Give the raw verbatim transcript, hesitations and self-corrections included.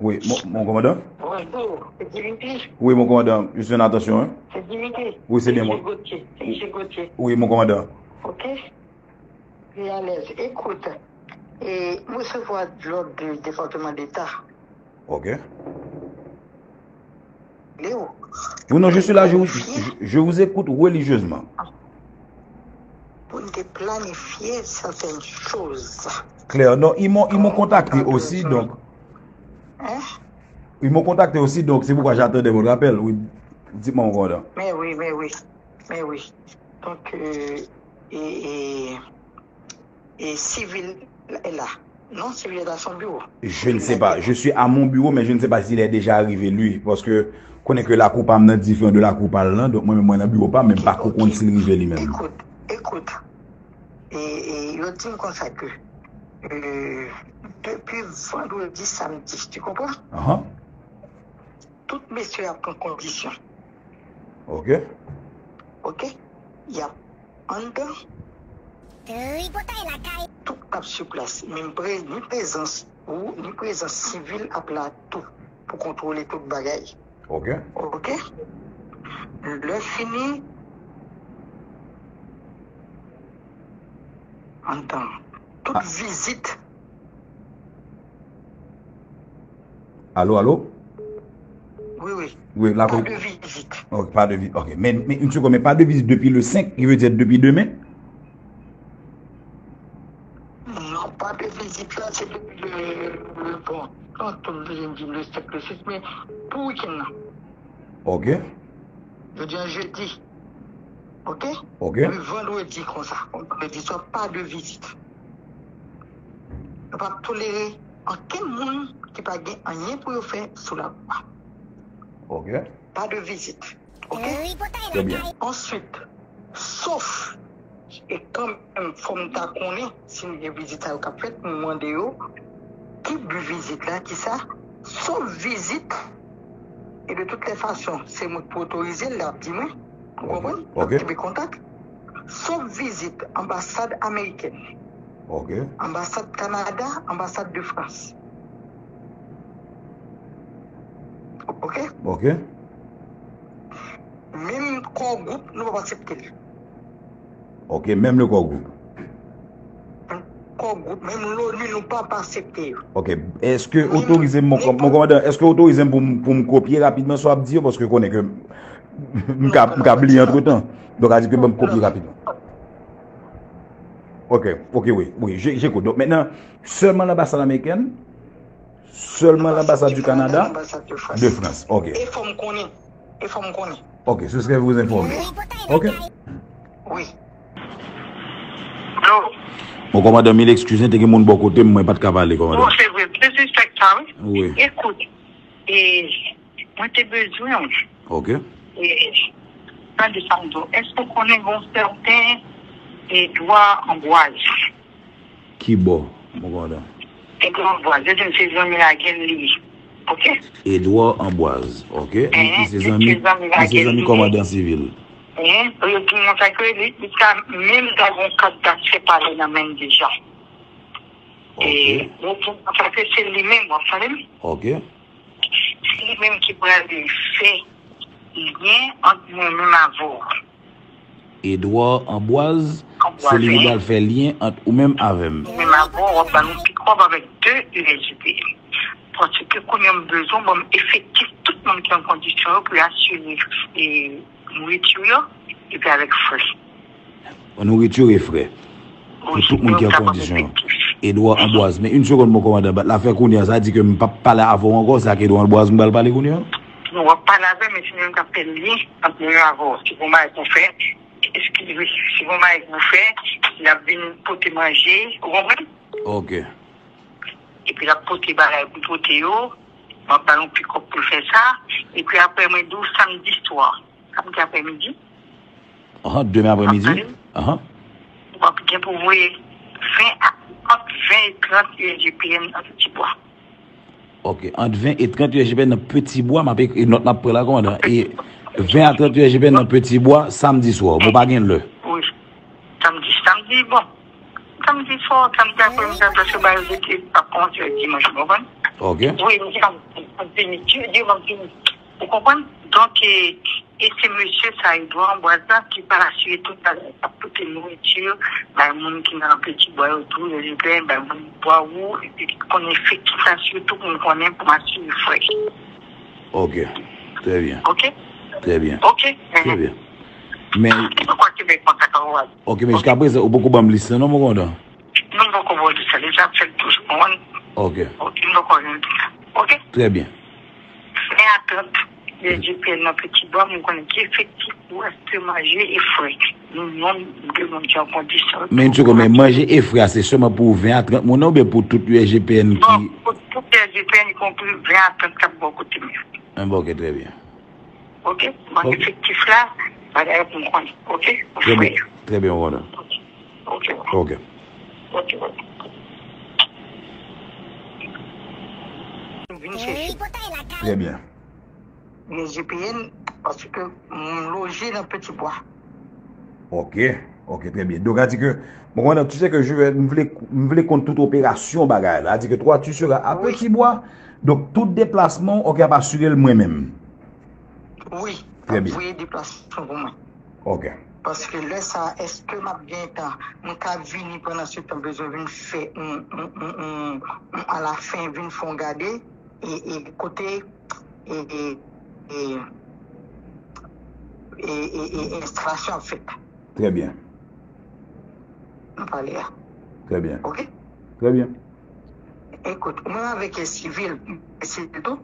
Oui, mon, mon commandant. Bonjour, c'est Dimitri. Oui, mon commandant, je suis en attention, hein. C'est Dimitri. Oui, c'est bien moi. Gauthier. C'est Gauthier. Oui, mon commandant. Ok. Très à l'aise. Écoute, et moi, je vois de l'ordre du département d'État. Ok. Léo. Oui, non, je suis là, je vous, je, je vous écoute religieusement. Pou n te planifye certaines choses. Clair, non, ils m'ont, ils m'ont contacté aussi, donc. Hein? Ils m'ont contacté aussi, donc c'est pourquoi j'attendais votre appel. Oui, dites-moi, mon commandant. Mais oui, mais oui, mais oui. Donc, euh, et, et, et civil est là. Non, civil est à son bureau. Je ne sais pas. Je suis à mon bureau, mais je ne sais pas s'il est déjà arrivé, lui. Parce que, konnen ke lakou pa m nan diferan de lakou pa l lan, donk mwen menm mwen nan biwo pa m, men m pa ko konn si l rive li menm. Écoute, écoute. E, e, yo di m konsa ke, euh, depi vandredi, samdi, tu comprends? Ahan. Tout mesye ap pran kondisyon. Ok. Ok? Y ap anndan. Tripotay lakay. Tout ap sou plas. Menm pre-, ni prezans ou, ni prezans sivil ap la tou pou kontwole tout bagay. Ok. Ok? Lè fini, anndan. Tout vizit. Alo, alo? Oui, oui. Oui, la. Pas de visite. Ok, pas de vi-, ok. Mais, mais une seconde, mais pas de visite depuis le cinq, qui veut dire depuis demain? Non, pas de visite là, c'est depuis le, le, bon, non, tout le monde dit le cinq, le six, mais pour week-end là. Ok. Je dis un jeudi. Ok? Ok. Le vendredi konsa. Vendredi swa, pas de visite. Nou p ap tolere ankenn moun ki pa gen anyen pou yo fè sou lalwa. Ok. Pas de visite. Ok? Très bien. Ensuite, sauf, e kanmenm, fò m ta konnen si m gen vizit sa yo k ap fèt, m mande yo, ki bi vizit la, ki sa? Sauf vizit, e de toutes les façons, se mwen ki pou otorize l, l ap di mwen, ou konprann? L ap kenbe kontak. Sauf vizit anbasad amerikèn, anbasad Kanada, anbasad de Frans. Ok? Ok. Menm Core Group, nou p ap aksepte l. Ok, menm le Core Group. Core Group, menm l'ONU, nou p ap aksepte yo. Ok, èske otorize m, mon kòmandan, èske otorize m pou m, pou m kopye rapidman sa w ap di yo, paske konnen ke m, m ka, m ka bliye antretan. Donk, a di ke ban m kopye rapidman. Ok, ok, wi, wi, je, j'écoute. Donk, mentnan, sèlman lanbasad amerikèn, sèlman lanbasad du Canada, de France. Ok. E fò m konnen. E fò m konnen. Ok, ce serait vous informer. Ok. Wi. Alo. Bon, kòmandan, mil eskiz, te gen moun bò kote m, mwen pa t ka pale, kòmandan. Bon, se vre, disrespect sa, wi. Wi. Ekout, e, mwen te bezwen w. Ok. E, tande sa m di w, èske w konnen yon sèten Edouard Ambroise? Ki bò, mon kòmandan? Edouard Ambroise, yo di m se zanmi Lagel li ye. Ok? Edouard Ambroise, ok. Li, li se zanmi, li se zanmi kòmandan sivil. Hein? Yo di m konsa ke li, li ka menm ta gon kat daksè pale nan men l deja. Ok. E, yo di m konsa ke se li menm, w ap tande m? Ok. Se li menm ki prale fè lyen ant mwen menm avè w. Edouard Ambroise, se li ki pral fè lyen ant ou menm avè m. Ou menm avè w, w ap ba nou pikòp avèk de U S G P N. Paske kounye a m bezwen ban m efektif tout moun ki an kondisyon yo pou yo asire, e, nouriti yo, epi avèk frè. Nouriti e frè. Pou tout moun ki an kondisyon. Edouard Ambroise. Men, yon segonn, mon kòmandan, bat la fè kounye a, sa di ke m p ap pale avè w ankò, se ak Edouard Ambroise m pral pale kounye a? Non, w ap pale avè m, men se li menm k ap fè lyen ant mwen avè w. Si gon bagay pou fè, eskize, si gon bagay pou fè, l ap vin pote manje, ou konprann? Ok. Epi l ap pote bagay pou pote yo, m ap ba nou pikòp pou l fè sa, epi apre mwen di w samdi swa. Samdi aprèmidi. Ahan, demen aprèmidi. Ap tande m? Ahan. W ap gen pou voye ven a, ant ven e trant U S G P N nan Ti Bwa. Ok, ant ven e trant U S G P N nan Ti Bwa, m ap ekri nòt m ap pran la, kòmandan. E ven a trant U S G P N nan Ti Bwa, samdi swa. Bon, pa gen lè. Wi. Samdi, samdi, bon. Samdi swa, samdi aprèmidi, apre se ba yo rete, ap kòmanse dimanch, ou konprann? Ok. Wi, m di m ap vini. Di m ap vini. Ou konprann? Donk, e, e se mesye sa, Edouard Ambroise la, ki pral asire tout bagay. L ap pote nouriti, bay moun ki nan Peti Bwa yo tou, yo libere, bay moun bwa ou, epi ki konnen efektif la, sitou pou m konnen pou m asire frè. Ok. Trè byen. Ok? Trè byen. Ok? Trè byen. Men, m kwè ke men kontak an wad. Ok, men jiska prezan, ou poko ban m lis la, non, mon kòmandan? Non, m poko ba w lis la. Deja ap fèt toujou, konprann? Ok. Ok, m poko jwenn lis la. Ok? Trè byen. Ven a trant, U S G P N nan Peti Bwa, m konnen ki efektif pou achte manje e frè. Nou, non, m te ban ti an kondisyon. Men, tchoko, men manje e frè a, se sèlman pou ven a trant moun nan oubyen pou tout U S G P N ki... Non, pou tout U S G P N, ikonpri ven a trant k ap bò kote m yo. Ah, bon, ok, trè byen. Ok? Ban efektif la, bagay pou m konnen. Ok? Trè byen. Trè byen, mon kòmandan. Ok. Ok. Ok, ok. Vin chèche. Trè byen. U S G P N, paske m loje nan Peti Bwa. Ok, ok, trè byen. Donk, sa di ke, mon kòmandan, tu sais que je vais, m vle, m vle konn tout operasyon bagay la. Sa di ke toi, tu seras à Petit Bois. Donk, tout deplasman, ok, ap asire l mwen menm. Wi, ap voye deplasman pou mwen. Ok. Paske lè sa, èske m ap gen tan? M ka vini pandan se tan, bezwen vin fè, m, m, m, m, m, alafen, vin fè yon gade, e, e kote, e, e, e, e, e, e enstalasyon ap fèt. Trè byen. Nou pale a. Trè byen. Ok? Trè byen. Ekout, mwen avèk sivil, sivil tou.